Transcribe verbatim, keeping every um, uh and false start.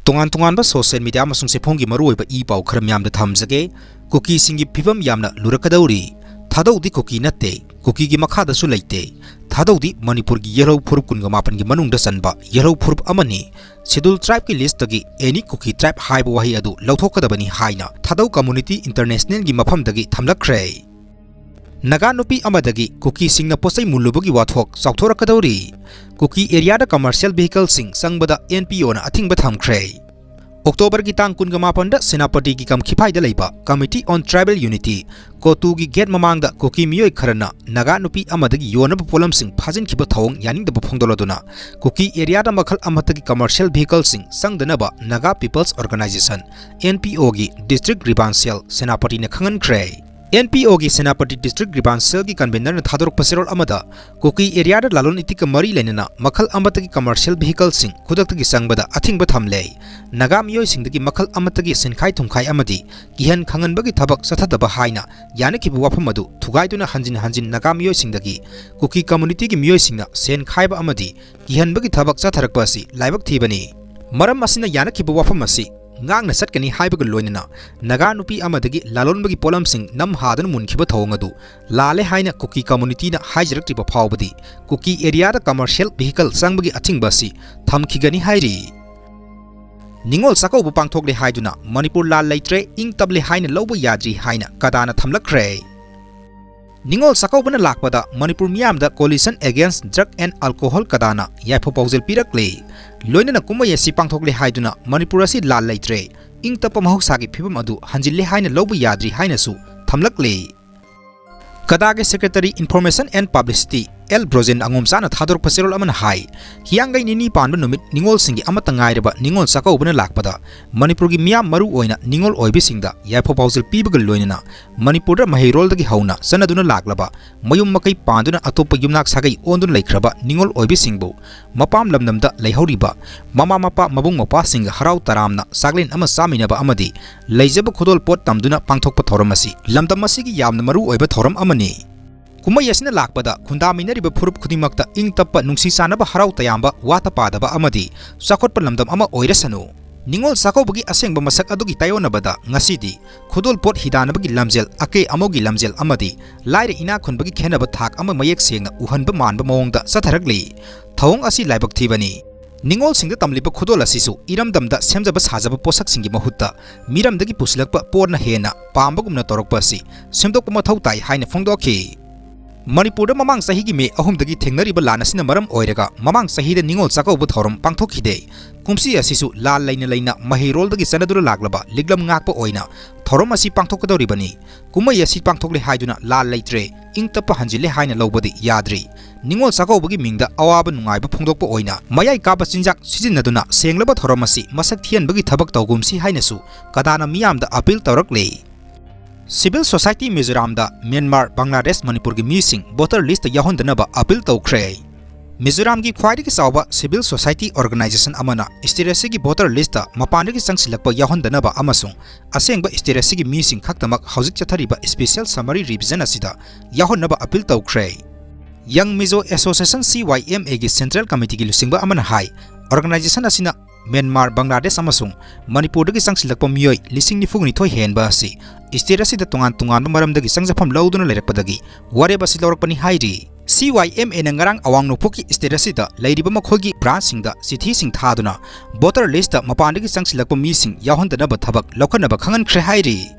ꯇꯣꯉꯥꯟ ꯇꯣꯉꯥꯟꯕ social media ꯑꯃꯁꯨꯡ ꯆꯦꯐꯣꯡꯒꯤ ꯃꯔꯨꯑꯣꯏꯕ ꯏ ꯄꯥꯎ ꯈꯔ ꯃꯤꯌꯥꯝꯗ ꯊꯝꯖꯒꯦ꯫ ꯀꯨꯀꯤꯁꯤꯡꯒꯤ ꯐꯤꯕꯝ ꯌꯥꯝꯅ ꯂꯨꯔꯛꯀꯗꯧꯔꯤ꯫ ꯊꯥꯗꯧꯗꯤ ꯀꯨꯀꯤ ꯅꯠꯇꯦ, ꯀꯨꯀꯤꯒꯤ ꯃꯈꯥꯗꯁꯨ ꯂꯩꯇꯦ꯫ ꯊꯥꯗꯧꯗꯤ ꯃꯅꯤꯄꯨꯔꯒꯤ ꯌꯦꯜꯍꯧ ꯐꯨꯔꯨꯞ ꯀꯨꯟꯒ ꯃꯥꯄꯟꯒꯤ ꯃꯅꯨꯡꯗ ꯆꯟꯕ ꯌꯦꯜꯍꯧ ꯐꯨꯔꯨꯞ ꯑꯃꯅꯤ꯫ Scheduled tribe ꯀꯤ list ꯇꯒꯤ any Kuki tribe ꯍꯥꯏꯕ ꯋꯥꯍꯩ ꯑꯗꯨ ꯂꯧꯊꯣꯛꯀꯗꯕꯅꯤ ꯍꯥꯏꯅ ꯊꯥꯗꯧ community international ꯒꯤ ꯃꯐꯝꯗꯒꯤ ꯊꯝꯂꯛꯈ꯭ꯔꯦ꯫ ꯅꯥꯒꯥ ꯅꯨꯄꯤ ꯑꯃꯗꯒꯤ ꯀꯨꯀꯤꯁꯤꯡꯅ ꯄꯣꯠꯆꯩ ꯃꯨꯜꯂꯨꯕꯒꯤ ꯋꯥꯊꯣꯛ ꯆꯥꯎꯊꯣꯔꯛꯀꯗꯧꯔꯤ꯫ ꯀꯨꯀꯤ area ꯗ commercial vehicle ꯁꯤꯡ ꯆꯪꯕꯗ N P O ꯅ ꯑꯊꯤꯡꯕ ꯊꯝꯈ꯭ꯔꯦ꯫ October ꯒꯤ ꯇꯥꯡ ꯀꯨꯟꯒ ꯃꯥꯄꯟꯗ ꯁꯦꯅꯥꯄꯇꯤꯒꯤ ꯀꯝꯈꯤꯐꯥꯏꯗ ꯂꯩꯕ Committee on Tribal Unity, ꯀꯣꯇꯨꯒꯤ gate ꯃꯃꯥꯡꯗ ꯀꯨꯀꯤ ꯃꯤꯑꯣꯏ ꯈꯔꯅ ꯅꯥꯒꯥ ꯅꯨꯄꯤ ꯑꯃꯗꯒꯤ ꯌꯣꯟꯅꯕ ꯄꯣꯠꯂꯝꯁꯤꯡ ꯐꯥꯖꯤꯟꯈꯤꯕ ꯊꯧꯑꯣꯡ ꯌꯥꯅꯤꯡꯗꯕ ꯐꯣꯡꯗꯣꯛꯂꯗꯨꯅ ꯀꯨꯀꯤ area ꯗ ꯃꯈꯜ ꯑꯃꯠꯇꯒꯤ commercial vehicle ꯁꯤꯡ ꯆꯪꯗꯅꯕ Naga People's Organisation, N P O ꯒꯤ district riband cell ꯁꯦꯅꯥꯄꯇꯤꯅ ꯈꯪꯍꯟꯈ꯭ꯔꯦ꯫ N P O ꯒꯤ ꯁꯦꯅꯥꯄꯇꯤ district riband cell ꯒꯤ convener ꯅ ꯊꯥꯗꯣꯔꯛꯄ ꯆꯦꯔꯣꯜ ꯑꯃꯗ, ꯀꯨꯀꯤ area ꯗ ꯂꯂꯣꯟ ꯏꯇꯤꯛꯀ ꯃꯔꯤ ꯂꯩꯅꯅ ꯃꯈꯜ ꯑꯃꯠꯇꯒꯤ commercial vehicle ꯁꯤꯡ ꯈꯨꯗꯛꯇꯒꯤ ꯆꯪꯕꯗ ꯑꯊꯤꯡꯕ ꯊꯝꯂꯦ꯫ ꯅꯥꯒꯥ ꯃꯤꯑꯣꯏꯁꯤꯡꯗꯒꯤ ꯃꯈꯜ ꯑꯃꯠꯇꯒꯤ ꯁꯦꯟꯈꯥꯏ ꯊꯨꯝꯈꯥꯏ ꯑꯃꯗꯤ ꯀꯤꯍꯟ ꯈꯪꯍꯟꯕꯒꯤ ꯊꯕꯛ ꯆꯠꯊꯗꯕ ꯍꯥꯏꯅ ꯌꯥꯅꯈꯤꯕ ꯋꯥꯐꯝ ꯑꯗꯨ ꯊꯨꯒꯥꯏꯗꯨꯅ ꯍꯟꯖꯤꯟ ꯍꯟꯖꯤꯟ ꯅꯥꯒꯥ ꯃꯤꯑꯣꯏꯁꯤꯡꯗꯒꯤ ꯀꯨꯀꯤ community ꯒꯤ ꯃꯤꯑꯣꯏꯁꯤꯡꯅ ꯁꯦꯟ ꯈꯥꯏꯕ ꯑꯃꯗꯤ ꯀꯤꯍꯟꯕꯒꯤ ꯊꯕꯛ ꯆꯠꯊꯔꯛꯄ ꯑꯁꯤ ꯂꯥꯏꯕꯛ ꯊꯤꯕꯅꯤ꯫ ꯃꯔꯝ ꯑꯁꯤꯅ ꯌꯥꯅꯈꯤꯕ ꯋꯥꯐꯝ ꯑꯁꯤ ꯉꯥꯛꯅ ꯆꯠꯀꯅꯤ ꯍꯥꯏꯕꯒ ꯂꯣꯏꯅꯅ ꯅꯥꯒꯥ ꯅꯨꯄꯤ ꯑꯃꯗꯒꯤ ꯂꯂꯣꯟꯕꯒꯤ ꯄꯣꯠꯂꯝꯁꯤꯡ ꯅꯝ ꯍꯥꯗꯨꯅ ꯃꯨꯟꯈꯤꯕ ꯊꯧꯑꯣꯡ ꯑꯗꯨ ꯂꯥꯜꯂꯦ ꯍꯥꯏꯅ ꯀꯨꯀꯤ community ꯅ ꯍꯥꯏꯖꯔꯛꯇ꯭ꯔꯤꯕ ꯐꯥꯎꯕꯗꯤ ꯀꯨꯀꯤ area ꯗ commercial vehicle ꯆꯪꯕꯒꯤ ꯑꯊꯤꯡꯕ ꯑꯁꯤ ꯊꯝꯈꯤꯒꯅꯤ ꯍꯥꯏꯔꯤ꯫ ꯅꯤꯉꯣꯜ ꯆꯥꯛꯀꯧꯕ ꯄꯥꯡꯊꯣꯛꯂꯦ ꯍꯥꯏꯗꯨꯅ ꯃꯅꯤꯄꯨꯔ ꯂꯥꯜ ꯂꯩꯇ꯭ꯔꯦ, ꯏꯪ ꯇꯞꯂꯦ ꯍꯥꯏꯅ ꯂꯧꯕ ꯌꯥꯗ꯭ꯔꯤ ꯍꯥꯏꯅ ꯀꯗꯥꯅ ꯊꯝꯂꯛꯈ꯭ꯔꯦ꯫ ꯅꯤꯉꯣꯜ ꯆꯥꯛꯀꯧꯕꯅ ꯂꯥꯛꯄꯗ ꯃꯅꯤꯄꯨꯔ ꯃꯤꯌꯥꯝꯗ Coalition Against Drug and Alcohol ꯀꯗꯥꯅ ꯌꯥꯏꯐ ꯄꯥꯎꯖꯦꯜ ꯄꯤꯔꯛꯂꯦ꯫ ꯂꯣꯏꯅꯅ ꯀꯨꯝꯍꯩ ꯑꯁꯤ ꯄꯥꯡꯊꯣꯛꯂꯦ ꯍꯥꯏꯗꯨꯅ ꯃꯅꯤꯄꯨꯔ ꯑꯁꯤ ꯂꯥꯜ ꯂꯩꯇ꯭ꯔꯦ, ꯏꯪ ꯇꯞꯄ ꯃꯍꯧꯁꯥꯒꯤ ꯐꯤꯕꯝ ꯑꯗꯨ ꯍꯟꯖꯤꯜꯂꯦ ꯍꯥꯏꯅ ꯂꯧꯕ ꯌꯥꯗ꯭ꯔꯤ ꯍꯥꯏꯅꯁꯨ ꯊꯝꯂꯛꯂꯦ꯫ ꯀꯗꯥꯒꯤ Secretary Information and Publicity L Brojen ꯑꯉꯣꯝꯆꯥꯅ ꯊꯥꯗꯣꯔꯛꯄ ꯆꯦꯔꯣꯜ ꯑꯃꯅ ꯍꯥꯏ, ꯍꯤꯌꯥꯡꯒꯩ ꯅꯤꯅꯤ ꯄꯥꯟꯕ ꯅꯨꯃꯤꯠ ꯅꯤꯉꯣꯜꯁꯤꯡꯒꯤ ꯑꯃꯠꯇ ꯉꯥꯏꯔꯕ ꯅꯤꯉꯣꯜ ꯆꯥꯛꯀꯧꯕꯅ ꯂꯥꯛꯄꯗ ꯃꯅꯤꯄꯨꯔꯒꯤ ꯃꯤꯌꯥꯝ ꯃꯔꯨ ꯑꯣꯏꯅ ꯅꯤꯉꯣꯜ ꯑꯣꯏꯕꯤꯁꯤꯡꯗ ꯌꯥꯏꯐ ꯄꯥꯎꯖꯦꯜ ꯄꯤꯕꯒ ꯂꯣꯏꯅꯅ ꯃꯅꯤꯄꯨꯔꯗ ꯃꯍꯩꯔꯣꯜꯗꯒꯤ ꯍꯧꯅ ꯆꯠꯅꯗꯨꯅ ꯂꯥꯛꯂꯕ ꯃꯌꯨꯝ ꯃꯀꯩ ꯄꯥꯟꯗꯨꯅ ꯑꯇꯣꯞꯄ ꯌꯨꯝꯅꯥꯛ ꯁꯥꯒꯩ ꯑꯣꯟꯗꯨꯅ ꯂꯩꯈ꯭ꯔꯕ ꯅꯤꯉꯣꯜ ꯑꯣꯏꯕꯤꯁꯤꯡꯕꯨ ꯃꯄꯥꯝ ꯂꯝꯗꯝꯗ ꯂꯩꯍꯧꯔꯤꯕ ꯃꯃꯥ ꯃꯄꯥ ꯃꯕꯨꯡ ꯃꯧꯄ꯭ꯋꯥꯁꯤꯡꯒ ꯍꯔꯥꯎ ꯇꯔꯥꯝꯅ ꯆꯥꯛꯂꯦꯟ ꯑꯃ ꯆꯥꯃꯤꯟꯅꯕ ꯑꯃꯗꯤ ꯂꯩꯖꯕ ꯈꯨꯗꯣꯜ ꯄꯣꯠ ꯇꯝꯗꯨꯅ ꯄꯥꯡꯊꯣꯛꯄ ꯊꯧꯔꯝ ꯑꯁꯤ ꯂꯝꯗꯝ ꯑꯁꯤꯒꯤ ꯌꯥꯝꯅ ꯃꯔꯨ ꯑꯣꯏꯕ ꯊꯧꯔꯝ ꯑꯃꯅꯤ꯫ ꯀꯨꯝꯍꯩ ꯑꯁꯤꯅ ꯂꯥꯛꯄꯗ ꯈꯨꯟꯗꯥꯃꯤꯟꯅꯔꯤꯕ ꯐꯨꯔꯨꯞ ꯈꯨꯗꯤꯡꯃꯛꯇ ꯏꯪ ꯇꯞꯄ, ꯅꯨꯡꯁꯤ ꯆꯥꯟꯅꯕ, ꯍꯔꯥꯎ ꯇꯌꯥꯝꯕ, ꯋꯥꯇ ꯄꯥꯗꯕ ꯑꯃꯗꯤ ꯆꯥꯎꯈꯠꯄ ꯂꯝꯗꯝ ꯑꯃ ꯑꯣꯏꯔꯁꯅꯨ꯫ ꯅꯤꯉꯣꯜ ꯆꯥꯛꯀꯧꯕꯒꯤ ꯑꯁꯦꯡꯕ ꯃꯁꯛ ꯑꯗꯨꯒꯤ ꯇꯥꯏꯑꯣꯟꯅꯕꯗ ꯉꯁꯤꯗꯤ ꯈꯨꯗꯣꯜꯄꯣꯠ ꯍꯤꯗꯥꯟꯅꯕꯒꯤ ꯂꯝꯖꯦꯜ, ꯑꯀꯦ ꯑꯃꯧꯒꯤ ꯂꯝꯖꯦꯜ ꯑꯃꯗꯤ ꯂꯥꯏꯔ ꯏꯅꯥꯛ ꯈꯨꯟꯕꯒꯤ ꯈꯦꯟꯅꯕ ꯊꯥꯛ ꯑꯃ ꯃꯌꯦꯛ ꯁꯦꯡꯅ ꯎꯍꯟꯕ ꯃꯥꯟꯕ ꯃꯑꯣꯡꯗ ꯆꯠꯊꯔꯛꯂꯤ꯫ ꯊꯧꯑꯣꯡ ꯑꯁꯤ ꯂꯥꯏꯕꯛ ꯊꯤꯕꯅꯤ꯫ ꯅꯤꯉꯣꯜꯁꯤꯡꯗ ꯇꯝꯂꯤꯕ ꯈꯨꯗꯣꯜ ꯑꯁꯤꯁꯨ ꯏꯔꯝꯗꯝꯗ ꯁꯦꯝꯖꯕ ꯁꯥꯖꯕ ꯄꯣꯠꯁꯛꯁꯤꯡꯒꯤ ꯃꯍꯨꯠꯇ ꯃꯤꯔꯝꯗꯒꯤ ꯄꯨꯁꯤꯜꯂꯛꯄ ꯄꯣꯠꯅ ꯍꯦꯟꯅ ꯄꯥꯝꯕꯒꯨꯝꯅ ꯇꯧꯔꯛꯄ ꯑꯁꯤ ꯁꯦꯝꯗꯣꯛꯄ ꯃꯊꯧ ꯇꯥꯏ ꯍꯥꯏꯅ ꯐꯣꯡꯗꯣꯛꯈꯤ꯫ ꯃꯅꯤꯄꯨꯔꯗ ꯃꯃꯥꯡ ꯆꯍꯤꯒꯤ ꯃꯦ ꯑꯍꯨꯝꯗꯒꯤ ꯊꯦꯡꯅꯔꯤꯕ ꯂꯥꯟ ꯑꯁꯤꯅ ꯃꯔꯝ ꯑꯣꯏꯔꯒ ꯃꯃꯥꯡ ꯆꯍꯤꯗ ꯅꯤꯉꯣꯜ ꯆꯥꯛꯀꯧꯕ ꯊꯧꯔꯝ ꯄꯥꯡꯊꯣꯛꯈꯤꯗꯦ꯫ ꯀꯨꯝꯁꯤ ꯑꯁꯤꯁꯨ ꯂꯥꯟ ꯂꯩꯅ ꯂꯩꯅ ꯃꯍꯩꯔꯣꯜꯗꯒꯤ ꯆꯠꯅꯗꯨꯅ ꯂꯥꯛꯂꯕ ꯂꯤꯛꯂꯝ ꯉꯥꯛꯄ ꯑꯣꯏꯅ ꯊꯧꯔꯝ ꯑꯁꯤ ꯄꯥꯡꯊꯣꯛꯀꯗꯧꯔꯤꯕꯅꯤ꯫ ꯀꯨꯝꯍꯩ ꯑꯁꯤ ꯄꯥꯡꯊꯣꯛꯂꯦ ꯍꯥꯏꯗꯨꯅ ꯂꯥꯟ ꯂꯩꯇ꯭ꯔꯦ, ꯏꯪ ꯇꯞꯄ ꯍꯟꯖꯤꯜꯂꯦ ꯍꯥꯏꯅ ꯂꯧꯕꯗꯤ ꯌꯥꯗ꯭ꯔꯤ꯫ ꯅꯤꯉꯣꯜ ꯆꯥꯛꯀꯧꯕꯒꯤ ꯃꯤꯡꯗ ꯑꯋꯥꯕ ꯅꯨꯡꯉꯥꯏꯕ ꯐꯣꯡꯗꯣꯛꯄ ꯑꯣꯏꯅ ꯃꯌꯥꯏ ꯀꯥꯕ ꯆꯤꯟꯖꯥꯛ ꯁꯤꯖꯤꯟꯅꯗꯨꯅ ꯁꯦꯡꯂꯕ ꯊꯧꯔꯝ ꯑꯁꯤ ꯃꯁꯛ ꯊꯤꯍꯟꯕꯒꯤ ꯊꯕꯛ ꯇꯧꯒꯨꯝꯁꯤ ꯍꯥꯏꯅꯁꯨ ꯀꯗꯥꯅ ꯃꯤꯌꯥꯝꯗ ꯑꯄꯤꯜ ꯇꯧꯔꯛꯂꯤ꯫ ꯁꯤꯚꯤꯜ ꯁꯣꯁꯥꯏꯇꯤ ꯃꯤꯖꯣꯔꯥꯝꯗ ꯃ꯭ꯌꯥꯟꯃꯥꯔ, ꯕꯪꯒ꯭ꯂꯥꯗꯦꯁ, ꯃꯅꯤꯄꯨꯔꯒꯤ ꯃꯤꯁꯤꯡ ꯚꯣꯇꯔ ꯂꯤꯁꯇ ꯌꯥꯎꯍꯟꯗꯅꯕ ꯑꯄꯤꯜ ꯇꯧꯈ꯭ꯔꯦ꯫ ꯃꯤꯖꯣꯔꯥꯝꯒꯤ ꯈ꯭ꯋꯥꯏꯗꯒꯤ ꯆꯥꯎꯕ ꯁꯤꯚꯤꯜ ꯁꯣꯁꯥꯏꯇꯤ ꯑꯣꯔꯒꯅꯥꯏꯖꯦꯁꯟ ꯑꯃꯅ ꯁ꯭ꯇꯦꯠ ꯑꯁꯤꯒꯤ ꯚꯣꯇꯔ ꯂꯤꯁꯇ ꯃꯄꯥꯟꯗꯒꯤ ꯆꯪꯁꯤꯜꯂꯛꯄ ꯌꯥꯎꯍꯟꯗꯅꯕ ꯑꯃꯁꯨꯡ ꯑꯁꯦꯡꯕ ꯁ꯭ꯇꯦꯠ ꯑꯁꯤꯒꯤ ꯃꯤꯁꯤꯡ ꯈꯛꯇꯃꯛ ꯍꯧꯖꯤꯛ ꯆꯠꯊꯔꯤꯕ ꯁ꯭ꯄꯦꯁꯤꯌꯦꯜ ꯁꯃꯔꯤ ꯔꯤꯚꯤꯖꯟ ꯑꯁꯤꯗ ꯌꯥꯎꯍꯟꯅꯕ ꯑꯄꯤꯜ ꯇꯧꯈ꯭ꯔꯦ꯫ ꯌꯪ ꯃꯤꯖꯣ ꯑꯦꯁꯣꯁꯤꯌꯦꯁꯟ, ꯁꯤ ꯋꯥꯏ ꯑꯦꯝ ꯑꯦꯒꯤ ꯁꯦꯟꯇ꯭ꯔꯦꯜ ꯀꯃꯤꯇꯤꯒꯤ ꯂꯨꯆꯤꯡꯕ ꯑꯃꯅ ꯍꯥꯏ, ꯑꯣꯔꯒꯅꯥꯏꯖꯦꯁꯟ ꯑꯁꯤꯅ ꯃ꯭ꯌꯥꯟꯃꯥꯔ, ꯕꯪꯒ꯭ꯂꯥꯗꯦꯁ ꯑꯃꯁꯨꯡ ꯃꯅꯤꯄꯨꯔꯗꯒꯤ ꯆꯪꯁꯤꯜꯂꯛꯄ ꯃꯤꯑꯣꯏ ꯂꯤꯁꯤꯡ ꯅꯤꯐꯨ ꯅꯤꯊꯣꯏ ꯍꯦꯟꯕ ꯑꯁꯤ ꯁ꯭ꯇꯦꯠ ꯑꯁꯤꯗ ꯇꯣꯉꯥꯟ ꯇꯣꯉꯥꯟꯕ ꯃꯔꯝꯗꯒꯤ ꯆꯪꯖꯐꯝ ꯂꯧꯗꯨꯅ ꯂꯩꯔꯛꯄꯗꯒꯤ ꯋꯥꯔꯦꯞ ꯑꯁꯤ ꯂꯧꯔꯛꯄꯅꯤ ꯍꯥꯏꯔꯤ꯫ ꯁꯤ ꯋꯥꯏ ꯑꯦꯝ ꯑꯦꯅ ꯉꯔꯥꯡ ꯑꯋꯥꯡ ꯅꯣꯡꯄꯣꯛꯀꯤ ꯁ꯭ꯇꯦꯠ ꯑꯁꯤꯗ ꯂꯩꯔꯤꯕ ꯃꯈꯣꯏꯒꯤ ꯕ꯭ꯔꯥꯟꯆꯁꯤꯡꯗ ꯆꯤꯊꯤꯁꯤꯡ ꯊꯥꯗꯨꯅ ꯚꯣꯇꯔ ꯂꯤꯁꯇ ꯃꯄꯥꯟꯗꯒꯤ ꯆꯪꯁꯤꯜꯂꯛꯄ ꯃꯤꯁꯤꯡ ꯌꯥꯎꯍꯟꯗꯅꯕ ꯊꯕꯛ ꯂꯧꯈꯠꯅꯕ ꯈꯪꯍꯟꯈ꯭ꯔꯦ ꯍꯥꯏꯔꯤ꯫